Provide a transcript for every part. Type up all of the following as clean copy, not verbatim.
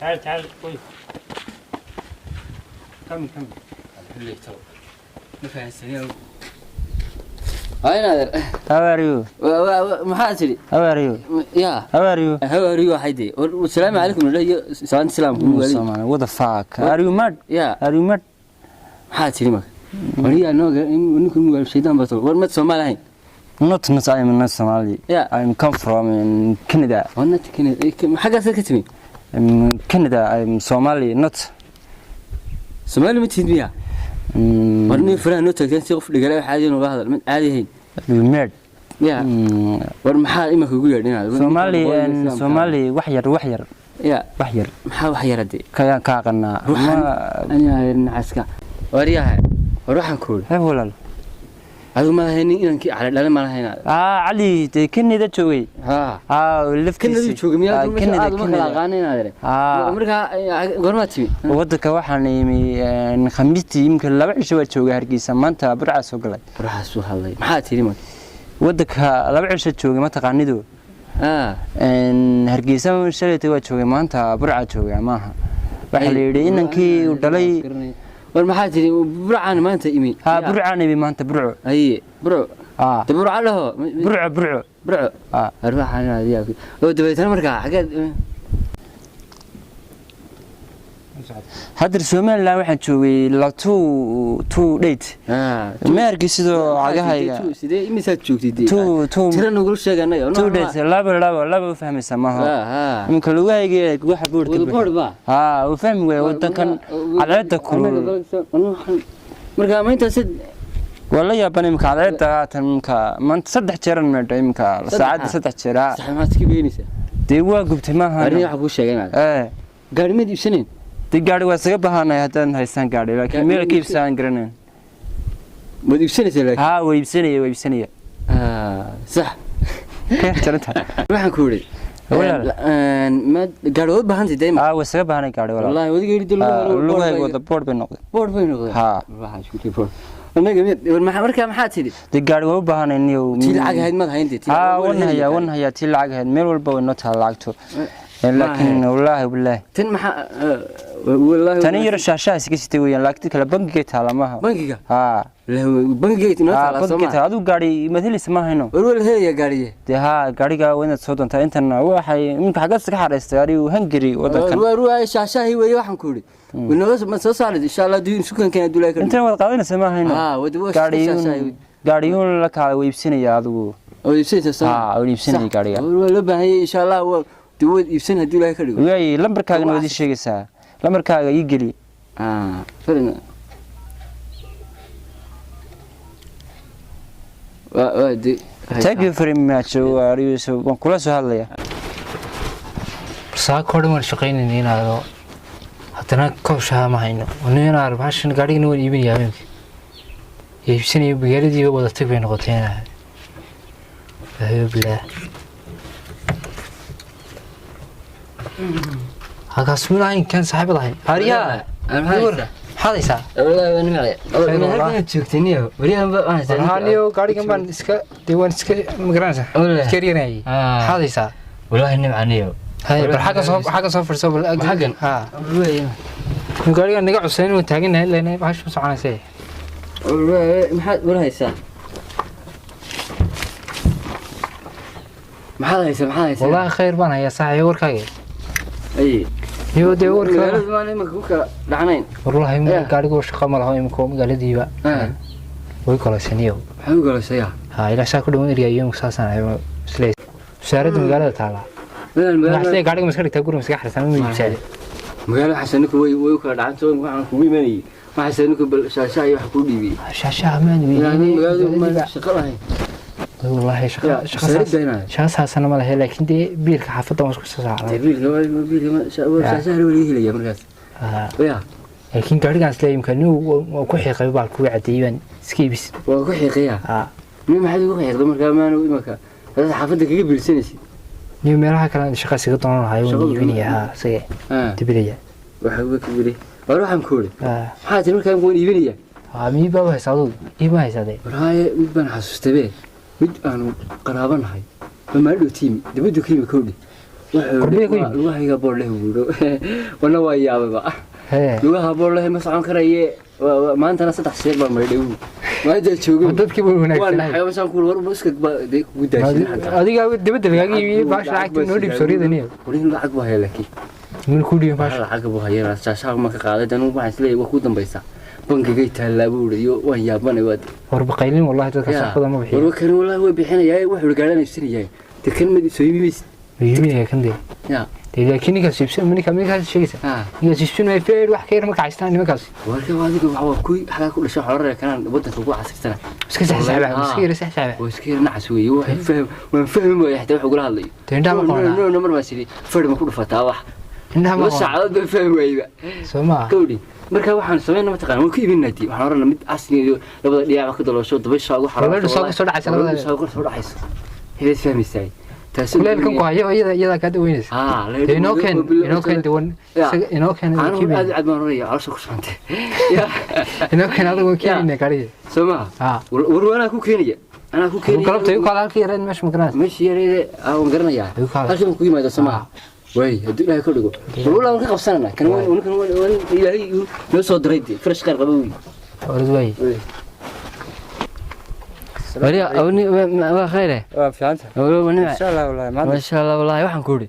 تعال تعال wait. Come come. Ma fahansanay. Hay naader. How are you? Maxaa tidhi? How are you? Ya. How are you? How are you? Waxay dee salaamu calaykum iyo salaanta islaamka. Somali, what the fuck? Are you mad? Ya. Are you mad? Maxaa tidhi marka? Wariyaa nooga ninku mugaal shaydaan baa war mad Soomaali ahayn. Not not, I am not Somali. Yeah. I am come from in Canada. Wana tikine xaggaas ka timi? In Canada I am Somali not. Soomaali ma tihid miya? War nin faraha noo taagteen si qof dhigala caadi nooga hadal mid caadi ahayn. You mad? Ya. War maxaa imanka ugu yeedhinaad? Somali and Somali wax yar wax yar. Ya. Wax yar. Maxaa wax yaradee? Kayaan ka aqanaa. Ruuxan aniga nacaska waryaha, war waxaan ku uri. Hee walaal. Adigu ma lahayn inankii Cali dhale ma lahayn? Ah, Cali dee Canada joogay. Ha. Ah, laftiisa. Canada joogay miyaa? Canada. Aad ma kala aqaan inaad Ah. markaa goormaa timi? Wadanka waxaan imi Khamiistii, imika 2 cisho waa joogay Hargeysa, maanta Burcaa soo galay. Burcaas u hadlay, maxaa tiri marka? Wadanka 2 cisho joogay, ma taqaanidu? Ah. Hargeysa shalayta waa joogay, maanta Burcaa joogay maaha. Waxaa la yidhi inankii uu dhalay. War maxaa tiri? Burcaan maanta imi? Ha, Burcaan imi maanta, Burco. Aye, Burco. Ah. De Burca dhaho. Burco, Burco. Burco. Ah. Arbaxan adiga oo dabeetana markaa xageed? Hadda Somaliland waxaan joogay la two date. Ah. Ma arki sidoo cagahayga. Sidee, imisaad joogtay dee? Two two. Tira nagula sheeg annaga. Two days, laba laba laba u fahmaysa maaha. Ha. Iminka lugahayga waxa boodhka. Wada boodh ba? Ha, uu fahmi waaya wadankan cadceedda kulul. Marka ma intaas? Waa la yaaban iminka cadceedda haatan, iminka maanta saddex jeeran meedho iminka saacadda saddex jeer ha. Sax, maxaad iska beenaysaa? Dee waa gubtay maaha. Arrin waxaa kuu sheegay inaad ee gaari maad iibsanayn. Dee gaari waa isaga bahanay haddaan haystaan gaari, laakiin meel ka iibsaan garanayn. Waad iibsanaysaa laakiin? Ha, waa iibsanaya, waa iibsanaya. Ah, sax. Ka jaranta. Waxaan ku yidhi Walaal. Ma gaari waad u baahantay dee? Ha, waa isaga bahanay gaari walaal. Wallaahi wadiga yidhi. Lugahayga wada boodh bay noqday. Boodh bay noqday. Ha. Waxaa isku tii boodh annaga mid war maxaa markaa maxaa tidhi? Dee gaari waa u baahanay niyow. Tii lacag ahayd maad hayn dee? Ha, wan hayaa, wan hayaa tii lacag ahayd, meel walba way noo tahay lacagtu, laakiin wallaahi bilaahi. Tan maxaa wallaahi? Tani yar shaashaha iska sitay weeyaan, laakiin kale bangigay taala maaha. Bangiga? Ha. Bangiga inoo ha taala soo bangigay ma taala. Adigu gaari maad helaysa ma hayno. War waa la helayaa gaariye. Dee ha, gaariga waa inaad soo doontaa intan waxay iminka xaggaad iska xaraystay arigu Hungary wadankan. War waa shaashahii weeye, waxaan ku yidhi inooga ma soo saarid insha Allah duu sukankeena dulaa ka. Intan waad qaadanaysa ma hayno. Ha, wada waa gaariyuun shaashahii. Gaariyuun la kaala waa iibsanaya adigu. Oo iibsanaysa soo Ha, waan iibsanaya gaariga. War waa loo baahan yahay insha Allah, waa dee waad iibsan haddii Ilaahay ka dhigo. Waay, lambarkaagana waad ii sheegaysaa, lambarkaaga ii geli. Ah, farina waa waa dee. Thank you very much. Waa waan kula soo hadlaya. Saako dhan waan shaqaynayna inaado haddana koob shaha ma hayno inaar bahashan gaadhigana waan iibinayaa habeenkii iibsanaya, magaaladiiba wada tag bay noqotay inaad ilaahay bilaah halkaas mid ahayn kan saaxiibad ahayn haariyaa. Maxaa? Maxaad haysaa? Wallaahi waa nimcay. Khayr wallah. Halkan joogtay niyo wariyahan ba waxaan haysaa. Warhaaniyo gaadhigan baan iska dee waan iska magaranaysaa. Wallahi. Iska eryanayay. Ah. Maxaad haysaa? Wallaahi nimca niyo. Hay, bal xagga soo, xagga soo fadhiso bal. Xaggan? Ha, gaadhigan naga cuseen waan taaganahay ilaa bahashu ma soconaysay. Maxaad war haysaa? Maxaad haysaa? Maxaad haysaa? Wallaahi khayr baan hayaa saaxiib, warkaaga? Ay. Iyo dee warka. Magaalada maan imanka ku kala dhacnayn. Wallahi Yeah. gaadhigu shaqo ma laho imika magaaladiiba way kolaysaniyo. Maxaa u galaysaya? Ha, ilaa saa ku dhawan eryayo imika saasaan ahay isle wasaaradda magaalada taala. Magaalada. Gaadhiga ma iska dhigtaa guriga, ma iska xarisaa, ma iibsaa? Magaalada xasaninku way u kala dhacantay, waxaan kugu imanayay waxa xasaninku bal shaashaha iyo waxa kuu dhiibiyey. Shaashaha maan magaaladu ma weydiinay. Shaqo lahayn. Wallaahi shaqa Ya, shaqa wasaaradda saas inaad. Shaqa saasana ma lahe, laakiin dee biilka xaafadda waan isku soo saaray. Biilka biilka shaashaha la weliga helaya markaas. Ya. Laakiin gaadhigaan isle imika nin waa ku xiiqay baa kugu cadeeyey baan iska iibis. Waa ku xiiqaya. Ha. Nin maxaad ugu xiiqday markaa maanu imanka hadaad xaafadda kaga biilsanaysid? Nin meelaha kale aan shaqa isaga doonan lahay waan Shaqadu iibinaya, ha, isaga dibinaya. Waxa uga kabiri war waxaan ku uri. Ha. Maxaa tiri markaa? Waan iibinaya. Ha, mii baa haysaa adugu, iima haysaadee? Warhaaye, mid baan xasuustay be, mid aanu qaraabanahay ba maadhow tiimi dibaddu ka yimi kowdhi. Qurbihii ku yimid. Lugahayga boor leh buuro. Wana waa yaababa. Hee. Lugaha boor leh ma socon karaye. Maantana 3 sheer baan maray dhow. Maanta joogo. Dadkii buu Waan wanaagsanay. naxay saan ku war iska de ku daashin xagga. Adiga dibadda lagaaga iibiyey baasha lacagta noo dhiib sooriyada niyo. Wali lacag buu hayaa laakiin. Min ku dhiibin baasha. Lacag buu hayaa shaashaha ma ka qaaday dan waxaan isleeyahay wax ku dambaysa. Bangigay taallaa buu yidhi iyo waan yaabanay waad. War baqaylin wallahi dadka saxada ma bixiyo. War kan wallahi way bixinayaa wuxuu gaaranaysanayay. De kan mid soo iibis. Iibinaya kan dee. Ya. Dee laakiin ninkaas iibsan ninkaas sheegaysa. Ninkaas iibsan way feer wax ka yar ma kacaystaan nimankaas. Warka adiga waxa waa kuy xagaa ku dhashay xoolaha kanaan wadanka ugu casrisan. Iska saxsaxba iska yar saxsaxba. Waa iska yar nacas weeye wax faham waan fahmi waayay xitaa wax ugula hadlayo. Dee indhaha ma qornaa. No no mar baa sidii fadhi ma ku dhufataa wax. Indhaha ma Laba qornaa. saacadood baan fahmi waayayba. Soo ma. Gawdhi. Marka waxaan sameynaa ma taqaan waan ku iibinaa tii waxaan oranaa mid casri iyo labada dhinac ka daloosho dabaysha ugu xaraarto. Labada soo soo dhacaysa labada. Soo soo dhacaysa. Hees fahmaysaa. Taasi Kuleelkan ku hayo iyada ka daweynaysa. Ah, inoo keen inoo keen dawan inoo keen anigu aad aad baan oranaya caloosha ku shubantay. Ya. Inoo keen adigu keenina gaariga. Soo ma. War anaa ku keenaya. Anaa ku keenaya. Galabta igu kala halkii yareed meesha ma garanaysa. Meesha yareed aan garanayaa. Halkan ku yimaado soo ma. Way haddii Ilaahay ka dhigo. War walaa waan ka qabsanana kan waan kan waan Ilaahay noo soo diray fresh qaar qaba wiil. Orod way. Wariya awni waa khayre. Waa fiicanta. Waa nimca. Insha Allah wallahi maanta. Ma sha Allah wallahi waxaan ku uri.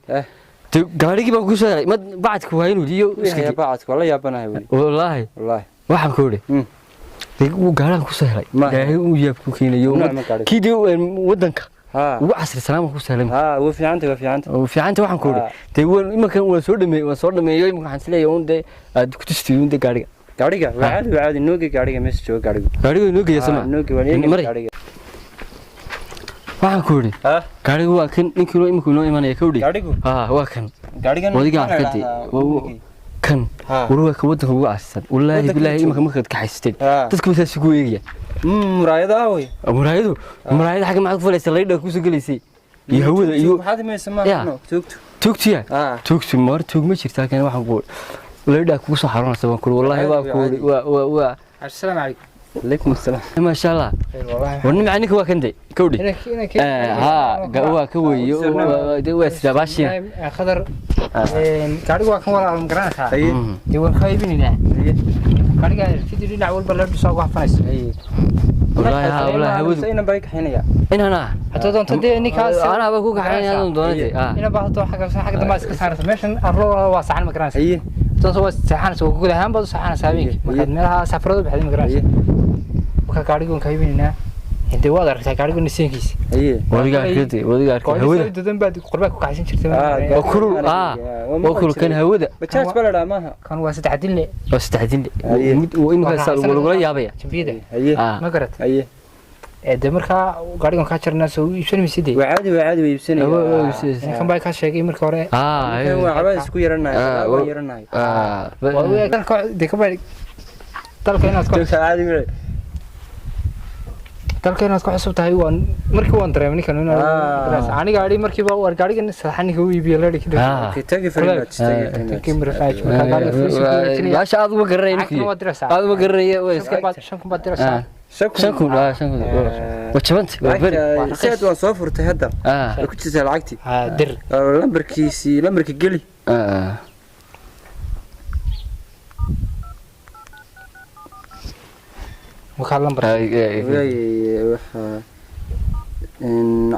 Gaarigii baan ku soo helay mad bacadku waa inuu iyo iska bacadku wala yaabanahay wali. Wallahi. Wallahi. Waxaan ku uri. Dee gaarigan ku soo helay. Ilaahay uu yaab ku keenayo. Kii dee wadanka. Ugu casrisanaa baan ku soo helay. Ha, waa fiicanta waa fiicanta. Waa fiicanta waxaan ku uri. Dee waan imankan waan soo dhameeyay waan soo dhameeyay imankan waxaan isleeyahay uun dee aad ku tustay uun dee gaariga. Gaariga waa caadi waa caadi noogi gaariga meesha jooga gaarigu. Gaariga noo geeya sama. Noogi waa gaariga. Waxaan ku uri. Gaarigu waa kan ninkii iminku inoo imanaya ka uri. Gaarigu? Ha, waa kan. Gaarigan wadiga arkatay. Kan. War waa ka wadanka ugu casrisan. Wallaahi bilaahi imanka markaad kaxaysatay. Dadku saas ugu eegaya. Muraayada ah way. Muraayadu muraayada xagga maxaad ku falaysaa laydha ku soo galaysay. Iyo hawada iyo maxaad imaysa ma no tuugtu. Tuugtiya. Tuugtu mar tuug ma jirtaa kan waxaan ku laydha kugu soo xaroonaysa baan ku wallaahi waa ku waa waa Assalaamu calaykum. عليكم السلام. ما شاء الله. والنمع عنك واكندي كودي. ها waa ka weeyo waa sidabaashin. Khadar gaarigu waa kan walaal ma garanaysaa. Dee waan ka iibinaynaa. Gaariga sidii dhinac walba la soo wafanaysa. Wallahi ha wallahi hawadu. Inaan bay kaxinaya. Inana. Hatta doonto dee ninkaas. Ana ba ku kaxinaya doonade. Ina baahato xagga xagga dambe iska saarto meeshan arlo waa saxan ma garanaysaa. Taas waa saxan soo guud ahaan baad saxanaysaa habeenkii. Markaad meelaha safarada baxday ma garanaysaa. Marka gaarigu ka iibinaynaa. Intee waad aragtaa gaarigu nasiinkiisa. Wadiga arkay wadiga arkay hawada. Dadan baad qurbaa ku kaxaysan jirtay. Waa kurul waa kurul kan hawada. Bajaaj baa la dhahaa maaha. Kan waa 3 dille. Waa 3 dille. Mid uu imika saal ugu yaabaya. Jambiyada. Ma garat. De marka gaarigan ka jarnaa soo iibsan maysid. Waa caadi waa caadi way iibsanaya. Kan baa ka sheegay marka hore. Kan waa cabaas isku yaranahay. Waa yaranahay. Waa dalka de ka baa dalka inaad ku caadi ma dalka inaad ku xusub tahay waan markii waan dareemay ninkan inuu aniga ari markii baa war gaarigan saxaniga u iibiyo la dhigi. Thank you very much. Thank you very much. Marka gaariga baasha aad uma garanay ninkii. Aad uma garanay way iska 5,000 baad diraysaa. 5,000 5,000. Waa jabantay waa beri. Saad waan soo furtay hadda. Way ku jirtaa lacagtii. Dir. Lambarkiisii lambarka geli. Marka lambar. Waxa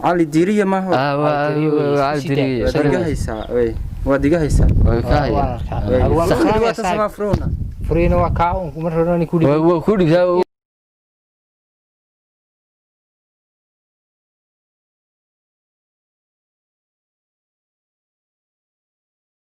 Cali Diiriye ma aha. Waa Cali Diiriye. Waad iga haysaa way. Waad iga haysaa. Way ka haysaa. Waa Furina waa ka mar horena ku dhibtaa. Waa ku dhibtaa.